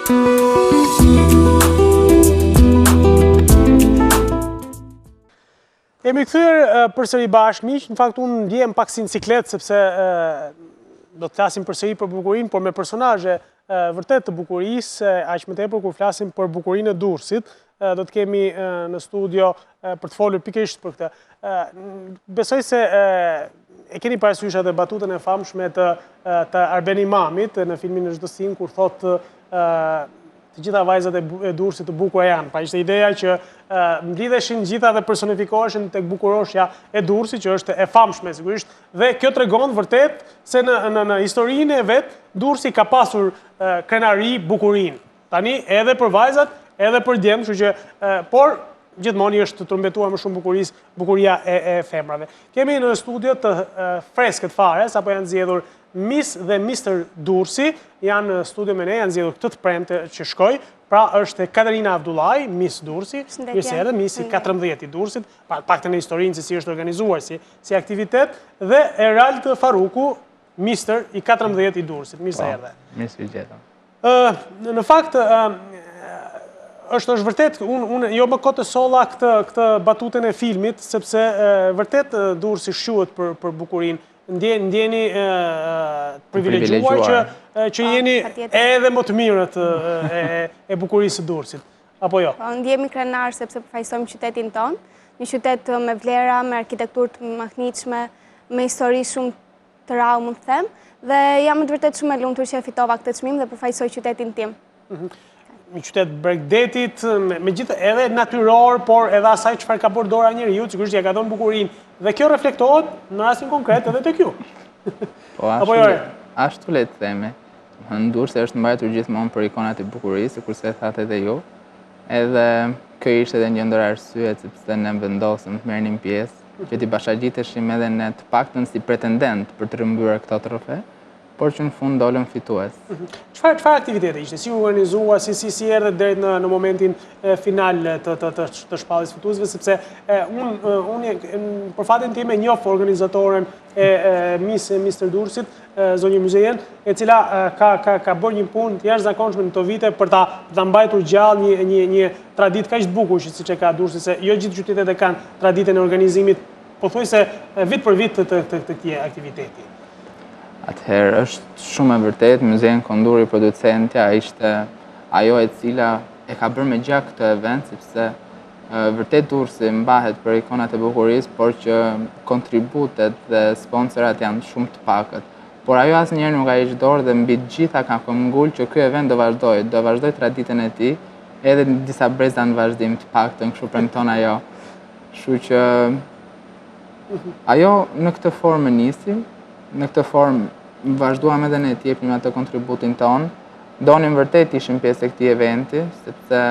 Jemi kthyer përsëri bashkë miq, në fakt unë ndjehem pak si në siklet sepse do të flasim përsëri për bukurinë, por me personazhe vërtet të bukurisë, aq më tepër kur flasim për bukurinë e Durrësit, do të kemi në studio për të folur pikërisht për këtë. Besoj se e keni parasysh atë batutën e famshme të të Arben Imamit në filmin Në çdo stinë kur thotë Të gjitha vajzat e Durrësit të bukura janë. Pra ishte ideja që mblidheshin gjitha dhe personifikoheshin tek bukuroshja e Durrësit, që është e famshme sigurisht, dhe kjo tregon vërtet se në në në historinë e vet Durrësi ka pasur krenari bukurinë. Tani edhe për vajzat, edhe për djemtë, kështu që por gjithmonë i është trumbetuar më shumë bukurisë, bukuria e, e femrave. Kemi në studio të freskët fare, sapo janë zgjedhur Miss dhe Mister Durrësi janë në studio me ne, janë zgjedhur këtë të premte që shkoi, pra është Katerina Avdullaj, Miss Durrësi, mirë se erdhe, Miss i 14 i Durrësit, pa, paktën në historinë se si është organizuar si, si aktivitet, dhe Erald Faruku, Mister i 14 i Durrësit, mirë se po, erdhe. Mirë se ju gjetëm. Në fakt, është është vërtet, unë un, jo më kot e solla këtë, këtë batutën e filmit, sepse vërtet Durrësi shquhet për, për bukurinë. Ndje, ndjeheni privilegjuar që, që po, jeni edhe më të mirët e, e bukurisë së Durrësit. Apo jo? Po, ndjehemi krenarë sepse përfaqësojmë qytetin tonë, një qytet me vlera, me arkitekturë të mahnitshme, me histori shumë të rrallë mund të them, dhe jam me të vërtetë shumë e lumtur që e fitova këtë çmim dhe përfaqësoj qytetin tim. Mhm. Një qytet bregdetit, me gjithë edhe natyror, por edhe asaj çfarë ka bërë dora e njeriut, sigurisht ia ka dhënë bukurinë. Dhe kjo reflektohet në rastin konkret edhe tek ju. Po, ashtu, jo? ashtu le të themi. Në Durrës është mbajtur gjithmonë për ikonat e bukurisë, sikurse e thatë edhe ju. Edhe kjo ishte edhe një ndër arsyet sepse ne vendosëm të merrnim pjesë, që t'i bashkangjiteshim edhe ne të paktën si pretendent për të rrëmbyer këto trofe, por që në fund dolëm fitues. Mhm. Çfarë çfarë aktiviteti ishte? Si u organizua, si si si erdhe deri në në momentin final të të të të shpalljes fituesve, sepse unë unë për fatin tim e njoh organizatoren e, e Miss e Mister Durrësit, zonjën Myzejen, e cila ka ka ka bërë një punë të jashtëzakonshme në këto vite për ta për ta mbajtur gjallë një një një traditë kaq të bukur që siç e ka Durrësi, se jo gjithë qytetet e kanë traditën e organizimit pothuajse vit për vit të të të, të këtij aktiviteti. Atëherë është shumë e vërtetë, Myzejen Konduri producentja ishte ajo e cila e ka bërë me gjak këtë event sepse Vërtet Durrësi mbahet për ikonat e bukurisë, por që kontributet dhe sponsorat janë shumë të pakët. Por ajo asnjëherë nuk ka hequr dorë dhe mbi të gjitha ka këmbëngul që ky event do vazhdojë, do vazhdojë traditën e tij, edhe disa breza në vazhdim të paktën, kështu premton ajo. Kështu që ajo në këtë formë nisi, në këtë formë vazhduam edhe ne të jepnim atë kontributin tonë. Donim vërtet të ishim pjesë e këtij eventi, sepse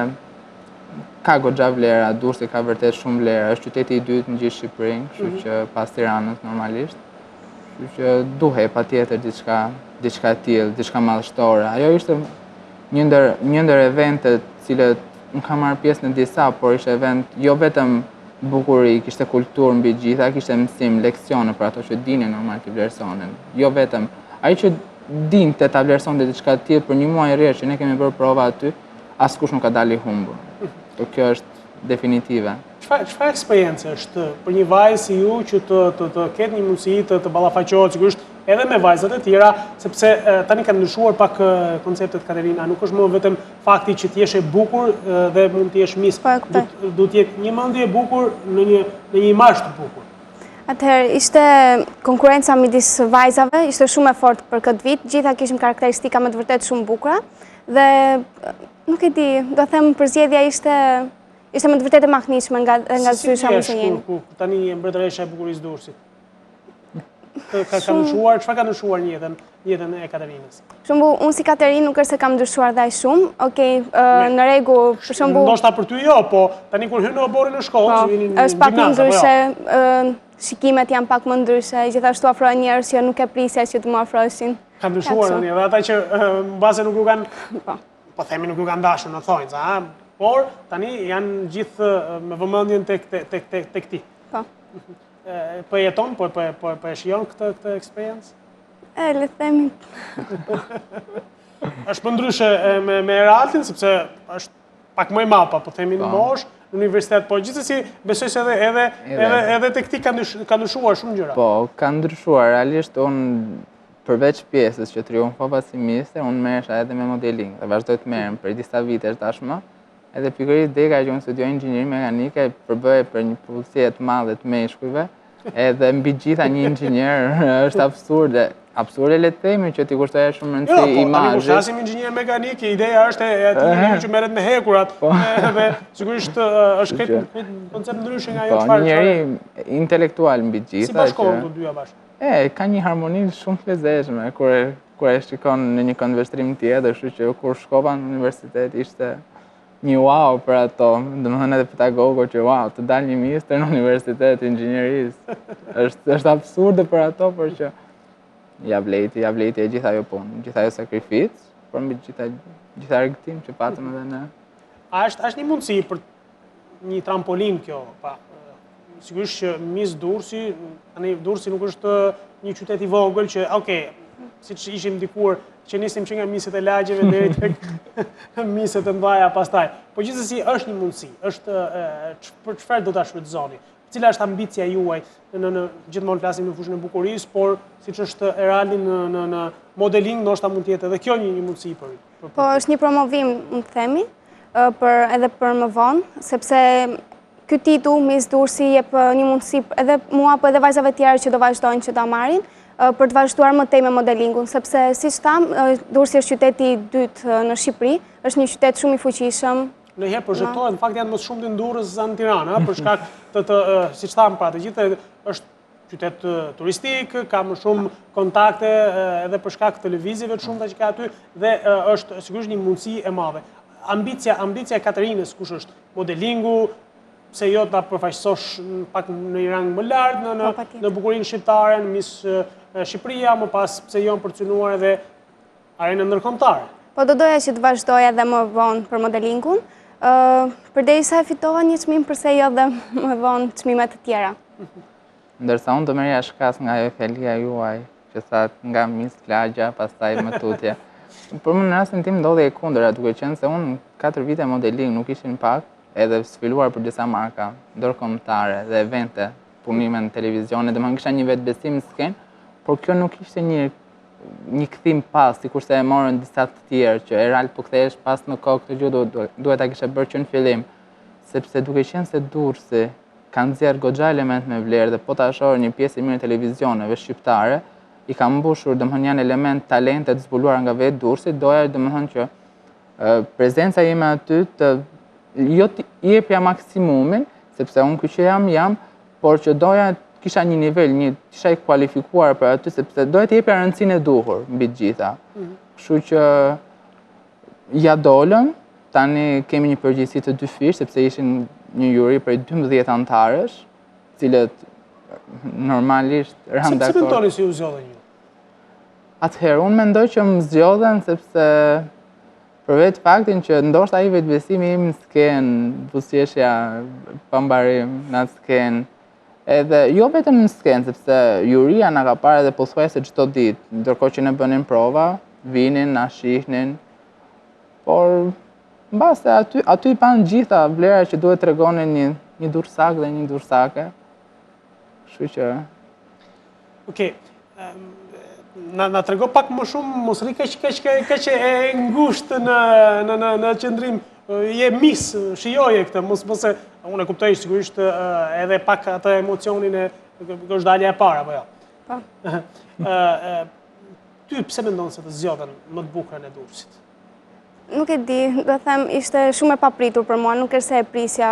ka goxha vlera, Durrësi ka vërtet shumë vlera, është qyteti i dytë në gjithë Shqipërinë, kështu mhm. që pas Tiranës normalisht. Kështu që duhej patjetër diçka, diçka e tillë, diçka madhështore. Ajo ishte një ndër një ndër eventet, të cilët unë kam marrë pjesë në disa, por ishte event jo vetëm bukuri, kishte kulturë mbi të gjitha, kishte mësim, leksione për ato që dinin normal të vlerësonin. Jo vetëm ai që dinte ta vlerësonte diçka të tillë për një muaj rresht që ne kemi bërë prova aty, askush nuk ka dalë i humbur. Po kjo është definitive. Çfarë çfarë eksperience është për një vajzë si ju që të të të ketë një mundësi të të ballafaqohet sigurisht edhe me vajzat e tjera, sepse tani kanë ndryshuar pak konceptet Katerina, nuk është më vetëm fakti që të jesh e bukur dhe mund të jesh miss. Po, do të jetë një mendje e bukur në një në një imazh të bukur. Atëherë, ishte konkurrenca midis vajzave, ishte shumë e fortë për këtë vit, gjitha kishim karakteristika me të vërtetë shumë të bukura. Dhe nuk e di, do them përzgjedhja ishte ishte me të vërtetë e mahnitshme nga nga zysha më së njëjtë. Si si tani je mbretëresha e bukurisë së Durrësit? Ka ka ndryshuar, çfarë ka ndryshuar në jetën, jetën e Katerinës? Për shembull, unë si Katerinë nuk është se kam ndryshuar dhe aq shumë. Okej, në rregull, për shembull. Ndoshta për ty jo, po tani kur hyn në oborrin e shkollës, po, vini në është pak më jo? ndryshe, shikimet janë pak më ndryshe, gjithashtu afrohen njerëz që nuk e prisja që të më afroheshin. Ka ndryshuar tani, edhe ata që mbase nuk ju kanë, po. po themi nuk ju kanë dashur në thonjëza, a? Por tani janë gjithë me vëmendjen tek tek tek tek tek ti. Po. Po e jeton, po po po po e shijon këtë këtë eksperiencë? E le të themi. Është më ndryshe me me Eraldin sepse është pak më i madh, po themi në po. moshë, në universitet, po gjithsesi besoj se edhe edhe edhe edhe tek ti ka ka ndryshuar shumë gjëra. Po, ka ndryshuar realisht unë përveç pjesës që triumfova si mister, unë merresha edhe me modeling dhe vazhdoj të merrem për disa vitesh tashmë. Edhe pikërisht dega që unë studioj inxhinieri mekanike përbëhej për një popullsi të madhe të meshkujve, edhe mbi gjitha një inxhinier është absurde. Absurde le të themi që t'i kushtoje shumë rëndësi jo, po, imazhit. Tani kur flasim inxhinier mekanik, ideja është e atij njeriu që merret me hekurat, po. edhe sigurisht është krejt koncept ndryshe nga ajo po, çfarë. Po, njeri intelektual mbi të gjitha. Si bashkohen të dyja bashkë? E, ka një harmoni shumë të lezetshme kur kur e shikon në një këndvështrim tjetër, kështu që kur shkova në universitet ishte një wow për ato, domethënë edhe pedagogu që wow, të dalë një mister në universitet inxhinierisë. është është absurde për ato, por që ia vlejti, ia vlejti e gjitha ajo punë, gjitha ajo sakrificë, por mbi gjitha gjitha argëtim që patëm edhe ne. A është është një mundësi për një trampolinë kjo, pa, sigurisht që Miss Durrësi, tani Durrësi nuk është një qytet i vogël që, ok, siç ishim dikur, që nisnim që nga miset e lagjeve deri tek miset e mëdha pastaj. Po gjithsesi është një mundësi, është për çfarë do ta shfrytëzoni? Cila është ambicia juaj në në gjithmonë flasim në fushën e bukurisë, por siç është Eraldi në në në modeling, ndoshta mund të jetë edhe kjo një një mundësi për për. Po është një promovim, mund të themi, për edhe për më vonë, sepse ky titull Miss Durrësi jep një mundësi edhe mua po edhe vajzave tjera që do vazhdojnë që ta marrin për të vazhduar më tej me modelingun, sepse siç thamë, Durrësi është qyteti i dytë në Shqipëri, është një qytet shumë i fuqishëm. Ndonjëherë prožektohet, në fakt janë më shumë në Durrës se në Tiranë, për shkak të të siç thamë pra, të gjithë është qytet turistik, ka më shumë kontakte edhe për shkak të lëvizjeve të shumta që ka aty dhe është sigurisht një mundësi e madhe. Ambicia, ambicia e Katerinës kush është? Modelingu, pse jo ta përfaqësosh pak në një rang më lart në në po, në bukurinë shqiptare, në Miss Shqipëria, më pas pse jo për të synuar edhe arenën ndërkombëtare. Po do doja që të vazhdoj edhe më vonë për modelingun, përderisa e fitova një çmim, përse jo dhe më vonë çmime të tjera. Ndërsa unë do merrja shkas nga ajo fjalia juaj, që thatë nga Miss Lagja, pastaj më tutje. Por më në rastin tim ndodhi e kundërta, duke qenë se unë 4 vite modeling nuk ishin pak, edhe sfiluar për disa marka ndërkombëtare dhe evente, punime në televizione, domethënë kisha një vetëbesim në skenë, por kjo nuk ishte një një kthim pas, sikurse e morën disa të tjerë, që Erald po kthehesh pas në kohë këtë gjë duhet ta kishe bërë që në fillim, sepse duke qenë se Durrësi ka nxjerrë goxha element me vlerë dhe po ta shohësh një pjesë e mirë e televizioneve shqiptare, i ka mbushur, domethënë janë element talente të zbuluar nga vetë Durrësi, doja domethënë që prezenca ime aty të jo të jepja maksimumin, sepse unë ky që jam jam, por që doja të kisha një nivel, një të isha i kualifikuar për aty, sepse doja të jepja rëndësinë e duhur mbi të gjitha. Mhm. Kështu që ia dolëm, tani kemi një përgjegjësi të dyfishtë, sepse ishin një juri prej 12 anëtarësh, të cilët normalisht ranë dakord. Pse mendoni se ju zgjodhën ju? Atëherë, unë mendoj që më zgjodhën sepse për vetë faktin që ndoshta ai vetëbesimi im në skenë, buzëqeshja pa mbarim në atë skenë, edhe jo vetëm në skenë, sepse juria na ka parë edhe pothuajse çdo ditë, ndërkohë që ne bënim prova, vinin, na shihnin, por mbase aty, aty i panë gjitha vlera që duhet tregonin një, një durrsak dhe një durrsake. Kështu që... Okej, na na trego pak më shumë, mos rri kaq kaq kaq e ngushtë në në në në qëndrim. Je miss, shijoje këtë, mos mos e unë e kuptoj sigurisht edhe pak atë emocionin e kjo është dalja e parë apo jo. Po. Ë ty pse mendon se të zgjodhën më të bukurën e Durrësit? Nuk e di, do them, ishte shumë e papritur për mua, nuk është se e prisja.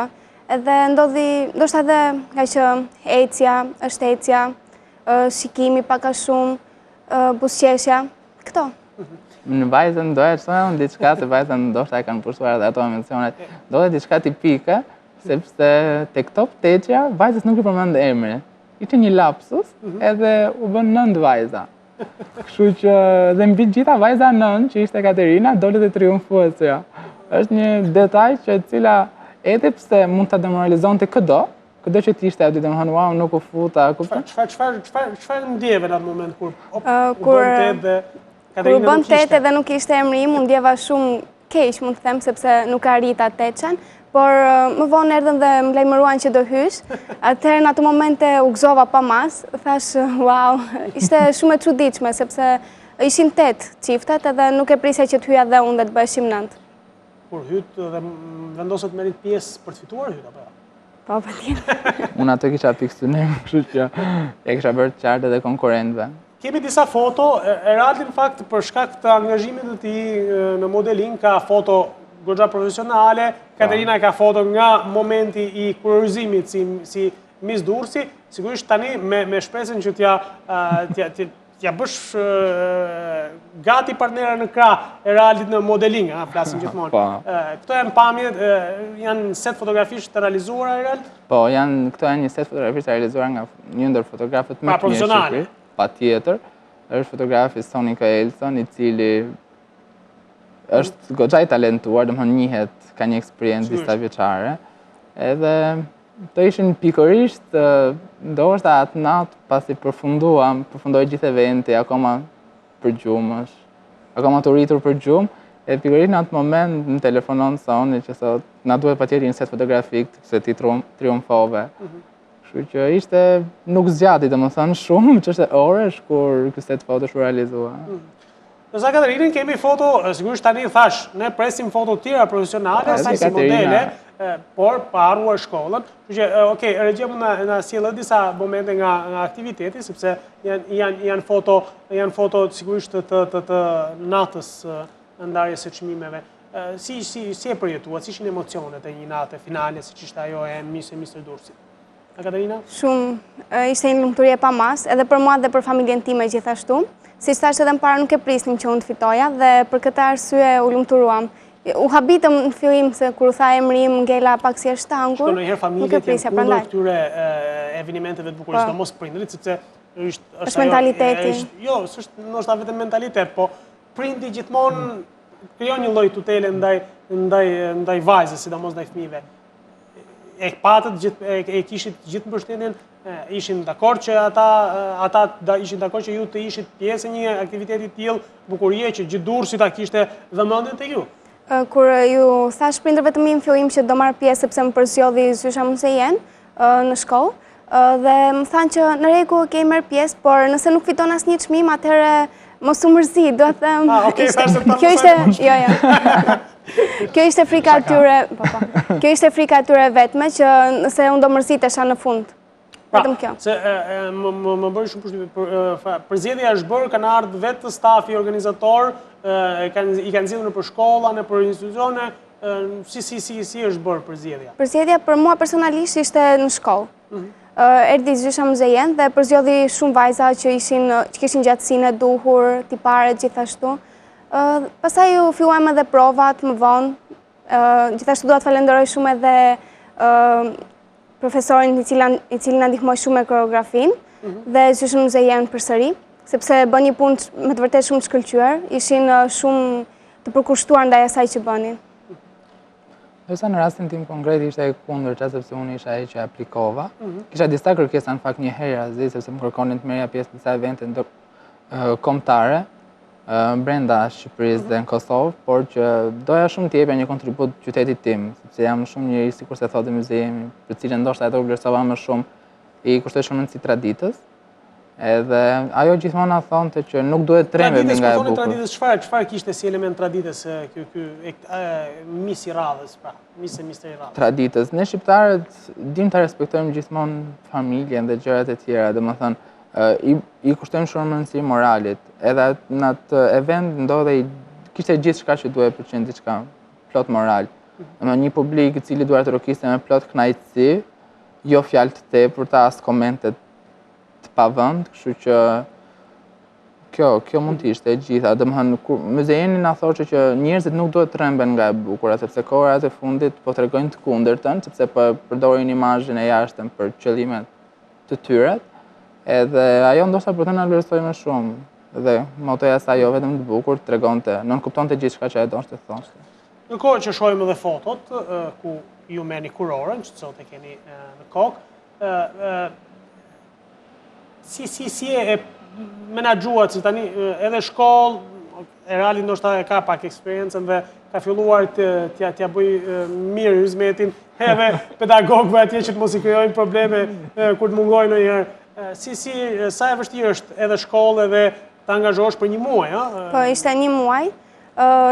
Edhe ndodhi, ndoshta edhe nga që ecja, është ecja, shikimi pak a shumë, buzëqeshja, këto. Në vajzën doja të shtoja unë diçka, se vajzën ndoshta e kanë pushtuar edhe ato emocionet. Ndodhi diçka tipike, sepse tek top tetëshja, vajzës nuk i përmend emri. Ishte një lapsus, mhm. edhe u bënë nëntë vajza. Kështu që dhe mbi gjitha vajza nëntë që ishte Katerina, doli dhe triumfuesja. Është një detaj që e cila edhe pse mund ta demoralizonte këdo, këdo që të ishte aty, domethënë, wow, nuk u futa, kupton? Çfarë çfarë çfarë çfarë ndjeve në atë moment kur op, u bënë tetë dhe. Kur u bënë tetë edhe nuk ishte emri im, u ndjeva shumë keq, mund të them, sepse nuk arrita tetëshen, por më vonë erdhën dhe më lajmëruan që do hysh. Atëherë në ato momente u gëzova pa masë, thashë, wow, ishte shumë e çuditshme, sepse ishin tetë çiftet edhe nuk e prisja që të hyja dhe unë dhe të bëheshim nëntë. Kur hytë dhe vendosët të merrnit pjesë për të fituar hytë, apo jo? Po, patjetër. Unë atë kisha pikësynim, kështu që e kisha bërë të qartë edhe konkurrentëve. Kemi disa foto, Eraldi në fakt për shkak të angazhimit të tij në modeling ka foto goxha profesionale, po. Katerina ka foto nga momenti i kurorëzimit si, si Miss Durrësi, sigurisht tani me, me shpresën që t'ja, t'ja, t'ja, t'ja bësh gati partnera në krah Eraldit në modeling, a, flasim gjithmonë. Po. Këto janë pamjet, janë set fotografish të realizuara, Erald? Po, janë, këto janë një set fotografish të realizuara nga një ndër fotografët më pra, të mirë në Shqipëri. Patjetër, është fotografi Soni Elson, i cili është goxha i talentuar, domethënë njihet, ka një eksperiencë disavjeçare. Edhe të ishin pikërisht, ndoshta atë natë pasi përfunduam, përfundoi gjithë eventi, akoma përgjumësh, akoma të uritur për gjumë, e pikërisht në atë moment më telefonon Soni që thotë, na duhet patjetër një set fotografik, se ti triumfove. Mhm. Kështu që ishte, nuk zgjati, domethënë shumë, çështje orësh, kur ky set fotosh u realizua. Mhm. Ndërsa Katerinën kemi foto, sigurisht tani thashë, ne presim foto tjera profesionale, si si modele, por pa harruar shkollën. Kështu që, ok, regjia mund na na sjellë disa momente nga nga aktiviteti, sepse janë janë janë foto, janë foto sigurisht të të të, të natës në ndarjes së çmimeve. Si si si e përjetuat, si ishin emocionet e një nate finale, siç ishte ajo e Miss e Mister Durrësit? A Katerina? Shumë, ishte një lumturi e pamasë, edhe për mua dhe për familjen time gjithashtu. Siç thashë edhe më parë nuk e prisnim që unë të fitoja dhe për këtë arsye u lumturuam. U habitëm në fillim se kur u tha emri im ngela pak si e shtangur. Shiko, ndonjëherë familjet janë kundër këtyre evenimenteve të bukurisë, po. sidomos prindërit, sepse është është mentaliteti. Jo, s'është ndoshta vetëm mentalitet, po prindi gjithmonë krijon një lloj tutele ndaj ndaj ndaj vajzës, sidomos ndaj fëmijëve. e patët gjithë e, e kishit gjithë mbështetjen, ishin dakord që ata ata da, ishin dakord që ju të ishit pjesë e një aktiviteti të tillë bukurie që gjithë Durrësi ta kishte vëmendjen te ju. Kur ju thashë prindërve të mi në fillim që do marr pjesë sepse më përzgjodhi zysha Muzejen në shkollë, dhe më thanë që në rregull, ok, merr pjesë, por nëse nuk fiton asnjë çmim, atëherë mos u mërzit, do të them. Ah, okay, kjo ishte, jo, jo. Kjo ishte frika e tyre, po, po. Kjo ishte frika e tyre e vetme që nëse unë do mërzitesha në fund. Pra, Vetëm kjo. Se më më më bëri shumë përshtypje. Përzgjedhja është bërë, kanë ardhur vetë stafi organizator, e kanë i kanë zgjedhur nëpër shkolla, nëpër institucione, si si si si është bërë përzgjedhja? Përzgjedhja për mua personalisht ishte në shkollë. Mhm. Erdhi zysha Muzejen dhe përzgjodhi shumë vajza që ishin që kishin gjatësinë e duhur, tiparet gjithashtu. Pastaj u filluam edhe provat më vonë. Gjithashtu dua të falenderoj shumë edhe profesorin i cili i cili na ndihmoi shumë me koreografinë mhm. dhe zyshën Muzejen përsëri, sepse bënë një punë me të vërtetë shumë të shkëlqyer, ishin shumë të përkushtuar ndaj asaj që bënin. Ndërsa në rastin tim konkret ishte e kundërta sepse unë isha ai që aplikova. Mhm. Kisha disa kërkesa në fakt njëherazi sepse më kërkonin të merrja pjesë në disa evente kombëtare brenda Shqipërisë dhe në Kosovë, por që doja shumë të jepja një kontribut qytetit tim, sepse jam shumë njeri, sikurse thotë Myzejeni, për cilën ndoshta edhe u vlerësova më shumë, i kushtoj shumë rëndësi traditës. Edhe ajo gjithmonë na thonte që nuk duhet të trembemi nga e bukura. Traditës çfarë çfarë kishte si element traditës ky ky Miss i radhës, pra, Miss e Mister i radhës. Traditës. Ne shqiptarët dimë ta respektojmë gjithmonë familjen dhe gjërat e tjera, domethënë i, i kushtojmë shumë rëndësi moralit. Edhe në atë event ndodhej kishte gjithçka që duhej për të qenë diçka plot moral. Në një publik i cili duartrokiste me plot kënaqësi, jo fjalë të tepërta, as komente të pavend, kështu që kjo kjo mund të ishte e gjitha. Domethënë kur Myzejeni na thoshte që njerëzit nuk duhet të tremben nga e bukura, sepse kohërat e fundit po tregojnë të kundërtën, sepse po përdorin imazhin e jashtëm për qëllime të tyre, edhe ajo ndoshta për të na vlerësoi më shumë. Dhe motoja e saj jo vetëm të bukur, tregonte, nënkuptonte gjithçka që ajo donte të thoshte. Ndërkohë që shohim edhe fotot ku ju merrni kurorën, që sot e keni në kokë, si si si e menaxhuat si tani edhe shkollë, Eraldi ndoshta e ka pak eksperiencën dhe ka filluar t'ia t'ia bëjë mirë hyzmetin edhe pedagogëve atje që të mos i krijojnë probleme kur të mungojnë ndonjëherë. Si si sa e vështirë është edhe shkollë edhe të angazhohesh për një muaj, ëh? Po, ishte një muaj.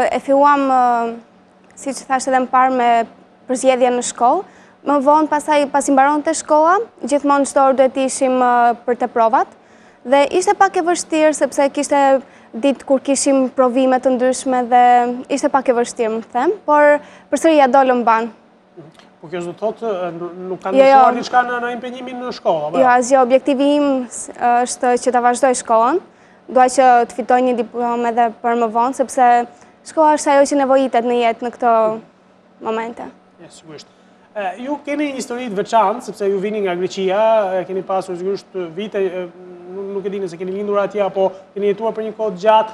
E filluam siç thashë edhe më parë me përzgjedhje në shkollë. Më vonë, pastaj, pasi mbaronte shkolla, gjithmonë çdo orë duhet të ishim për te provat. Dhe ishte pak e vështirë, sepse kishte ditë kur kishim provime të ndryshme dhe ishte pak e vështirë, më them, por përsëri ia dolëm mbanë. Po kjo s'do të thotë, nuk ka jo, jo. ndryshuar diçka në impenjimin në shkollë, apo? Jo, asgjë, objektivi im është që ta vazhdoj shkollën. Dua që të fitoj një diplomë edhe për më vonë, sepse shkolla është ajo që nevojitet në jetë në këto momente. Ja, sigurisht. Ju keni një histori të veçantë, sepse ju vini nga Greqia, keni pasur sigurisht vite, nuk e di nëse keni lindur atje apo keni jetuar për një kohë të gjatë,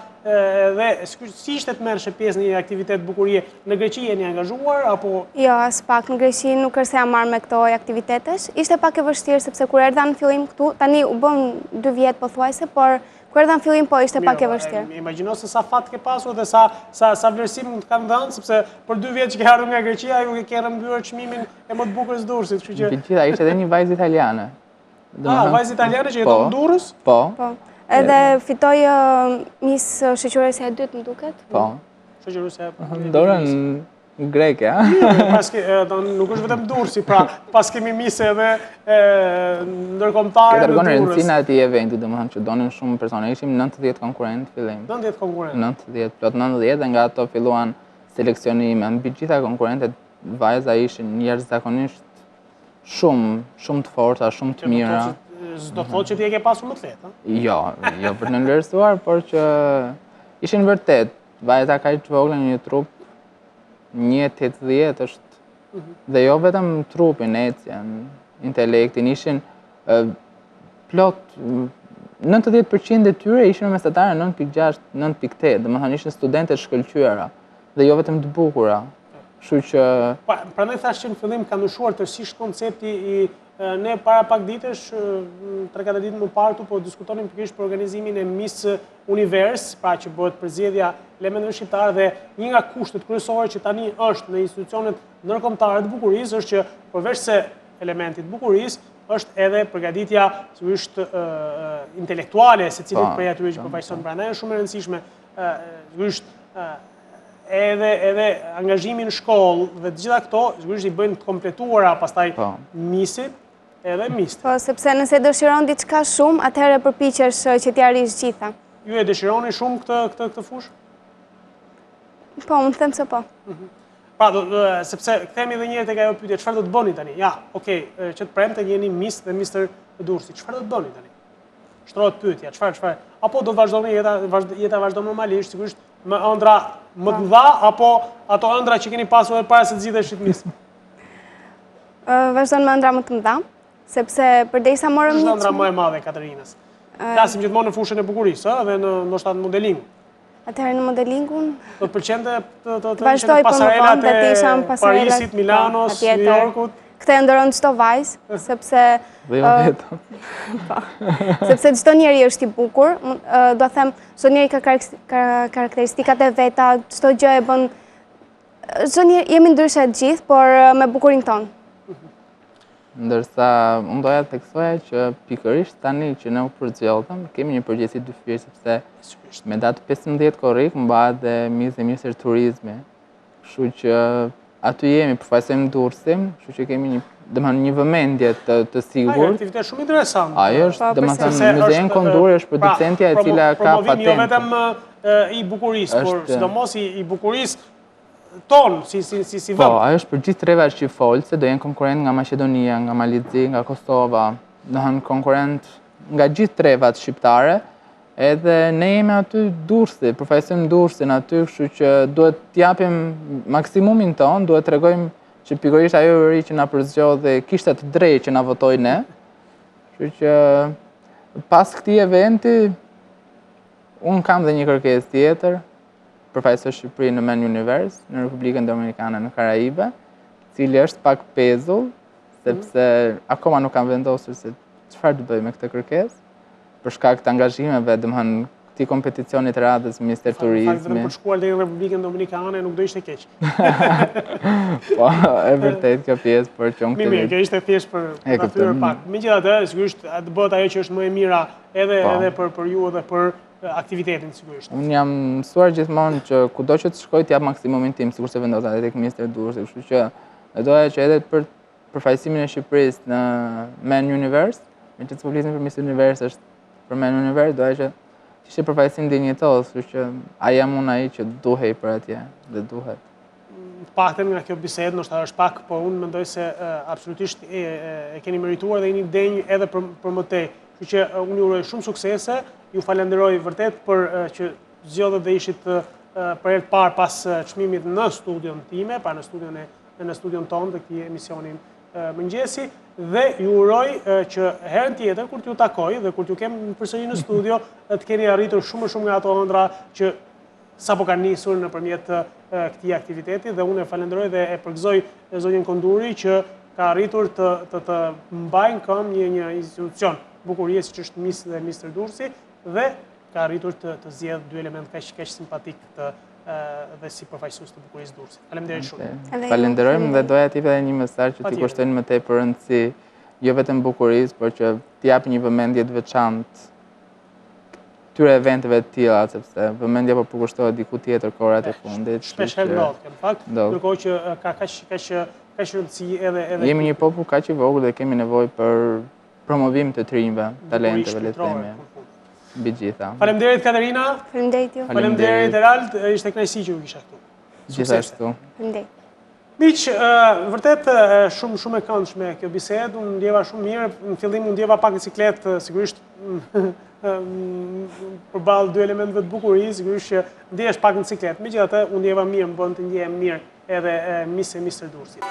dhe si ishte të merrje pjesë në një aktivitet bukurie në Greqi jeni angazhuar apo Jo, aspak në Greqi nuk është se jam marrë me këto lloj aktivitetesh. Ishte pak e vështirë sepse kur erdha në fillim këtu, tani u bënë dy vjet pothuajse, por Kur erdha në fillim, po, ishte pak e vështirë. Mirë, imagjino se sa fat ke pasur dhe sa, sa, sa vlerësim të kanë dhënë, sepse për dy vjet që ke ardhur nga Greqia, ju ke rrëmbyer çmimin e më të bukurës së Durrësit, kështu që... Gjitha, ishte edhe një vajzë italiane. Ah, vajzë italiane që jeton po, në Durrës? Po. Po. Edhe fitoi uh, Miss Shoqëruesja e dytë, më duket. Po. Shoqëruesja e Dorën Greke, a? Paske, nuk është vetëm Durrësi, pra, paskemi Miss edhe ndërkombëtare në Durrës. Kjo tregon rëndësinë e atij eventi, domethënë që donin shumë persona, ishim 90 konkurrentë fillim. 90 konkurrentë? 90, plot 90 dhe nga ato filluan seleksionime, mbi gjitha konkurrentet vajza ishin jashtëzakonisht shumë, shumë të forta, shumë të mira. S'do të thotë që ti e ke pasur më të lehtë, a? Jo, jo për të nënvlerësuar, por që ishin vërtet, vajza kaq të vogla në një trup 1.80 është mhm. dhe jo vetëm trupin, ecjen, intelektin, ishin plot 90% e tyre ishin me mesatare 9.6, 9.8, domethënë ishin studente të shkëlqyera dhe jo vetëm të bukura. Kështu që pa, prandaj thashë që në fillim ka ndryshuar tërësisht koncepti i ne para pak ditësh, 3-4 ditë më parë këtu po diskutonim pikërisht për organizimin e Miss Univers, pra që bëhet përzgjedhja e elementëve shqiptarë dhe një nga kushtet kryesore që tani është në institucionet ndërkombëtare të bukurisë është që përveç se elementit të bukurisë, është edhe përgatitja sigurisht intelektuale e secilit po, prej atyre që po, përfaqëson. Po. Prandaj është shumë e rëndësishme sigurisht edhe edhe angazhimi në shkollë dhe të gjitha këto sigurisht i bëjnë të kompletuara pastaj misit Edhe mister. Po, sepse nëse dëshiron diçka shumë, atëherë përpiqesh eh, që t'i arrish gjitha. Ju e dëshironi shumë këtë këtë këtë fushë? Po, unë them se po. Mhm. Pra, do, do, sepse kthehemi edhe një herë tek ajo pyetje, çfarë do të bëni tani? Ja, okay, eh, që të premten jeni Miss dhe Mister Durrësi. Çfarë do të bëni tani? Shtrohet pyetja, çfarë çfarë? Apo do të vazhdoni jeta, vazhd, jeta vazhdon normalisht, sigurisht me ëndrra më të po. mëdha apo ato ëndrra që keni pasur edhe para se të zgjidheshit Miss? Vazhdon me ëndrra më të mëdha, sepse përderisa morëm një... Ëndrra më e madhe e Katerinës? Flasim gjithmonë në fushën e bukurisë, ë, dhe në ndoshta në modeling. Atëherë në modelingun... Do të pëlqente të të të ishe në pasarelat e Parisit, Milanos, New Yorkut? Këtë e ëndërron çdo vajzë, sepse... Dhe jo vetëm. Po. Sepse çdo njeri është i bukur, do të them, çdo njeri ka karakteristikat e veta, çdo gjë e bën Çdo njeri, jemi ndryshe të gjithë, por me bukurinë tonë. Ndërsa, unë doja të theksoja që pikërisht tani që ne u përzgjodhëm, kemi një përgjegjësi të dyfishtë, sepse me datë 15 korrik mbahet dhe Miss dhe Mister Turizmi. Kështu që aty jemi, përfaqësojmë Durrësin, kështu që kemi një, domethënë një vëmendje të, të sigurt. Ai aktivitet shumë interesant. Ai është, po, domethënë, Myzejen Konduri është pra, producentja e cila ka patentë. Promovim jo vetëm i bukurisë, por sidomos i bukurisë tonë, si, si, si, si po, vend. Po, ajo është për gjithë trevat shqipfolëse, do jenë konkurrentë nga Maqedonia, nga Mali i Zi, nga Kosova, domethënë konkurrentë nga gjithë trevat shqiptare, edhe ne jemi aty Durrësi, përfaqësojmë Durrësin aty, kështu që duhet të japim maksimumin tonë, duhet të tregojmë që pikërisht ajo juri që na përzgjodhi kishte të drejtë që na votoi ne. Kështu që pas këtij eventi Unë kam dhe një kërkesë tjetër, përfaqësoj Shqipërinë në Men Universe, në Republikën Dominikane në Karaibe, cili është pak pezull, sepse akoma nuk kam vendosur se çfarë të bëj me këtë kërkesë, për shkak të angazhimeve, domethënë, këtij kompeticioni të radhës Mister Turizmi. Në fakt, vetëm për të shkuar deri në Republikën Dominikane nuk do ishte keq. Po, e vërtet kjo pjesë, por që unë këtë... Mirë, kjo ishte thjesht për ta thyer pak. Megjithatë, sigurisht të bëhet ajo që është më e mira edhe po. edhe për për ju edhe për aktivitetin sigurisht. Unë jam mësuar gjithmonë që kudo që të shkoj të jap maksimumin tim, sikurse vendosa edhe tek Mister Durrësi, kështu që e doja që edhe për përfaqësimin e Shqipërisë në Man Universe, meqenëse po flisnim për Miss Universe është për Man Universe, doja që të ishte përfaqësim dinjitoz, kështu që a jam unë ai që duhej për atje dhe duhet. Të paktën nga kjo bisedë, ndoshta është pak, por unë mendoj se absolutisht e, e keni merituar dhe jeni të denjë edhe për, për më tej. Kështu që unë ju uroj shumë suksese, ju falenderoj vërtet për që zgjodhët dhe ishit për herë të parë pas çmimit në studion time, pra në studion e në studion tonë të këtij emisioni mëngjesi dhe ju uroj që herën tjetër kur t'ju takoj dhe kur t'ju kem përsëri në studio të keni arritur shumë më shumë nga ato ëndrra që sapo kanë nisur nëpërmjet këtij aktiviteti dhe unë e falenderoj dhe e përgëzoj zonjën Konduri që ka arritur të të të mbajë në këmbë një një institucion bukurie siç është Miss dhe Mister Durrësi dhe ka arritur të të zgjedhë dy elementë kaq kaq simpatikë të dhe si përfaqësues të bukurisë Durrësit. Faleminderit shumë. Falenderojmë dhe doja të jepja edhe një mesazh që t'i kushtojnë më tepër rëndësi jo vetëm bukurisë, por që t'i japin një vëmendje të veçantë këtyre eventeve të tilla, sepse vëmendja po përkushtohet diku tjetër kohërat e fundit. Shpesh herë ndodh, në fakt, ndërkohë që ka kaq kaq kaq rëndësi edhe edhe Jemi një popull kaq i vogël dhe kemi nevojë për promovim të të rinjve, talenteve, le të themi. Mbi të gjitha. Faleminderit Katerina. Faleminderit ju. Faleminderit Erald, ishte kënaqësi që ju kisha këtu. Gjithashtu. Faleminderit. Miq, vërtet shumë shumë e këndshme kjo bisedë, unë u ndjeva shumë mirë, në fillim u ndjeva pak në siklet, sigurisht përballë dy elementëve të bukurisë, sigurisht që ndihesh pak në siklet. Megjithatë, u ndjeva mirë, më bënë të ndjehem mirë edhe Miss e Mister Durrësi.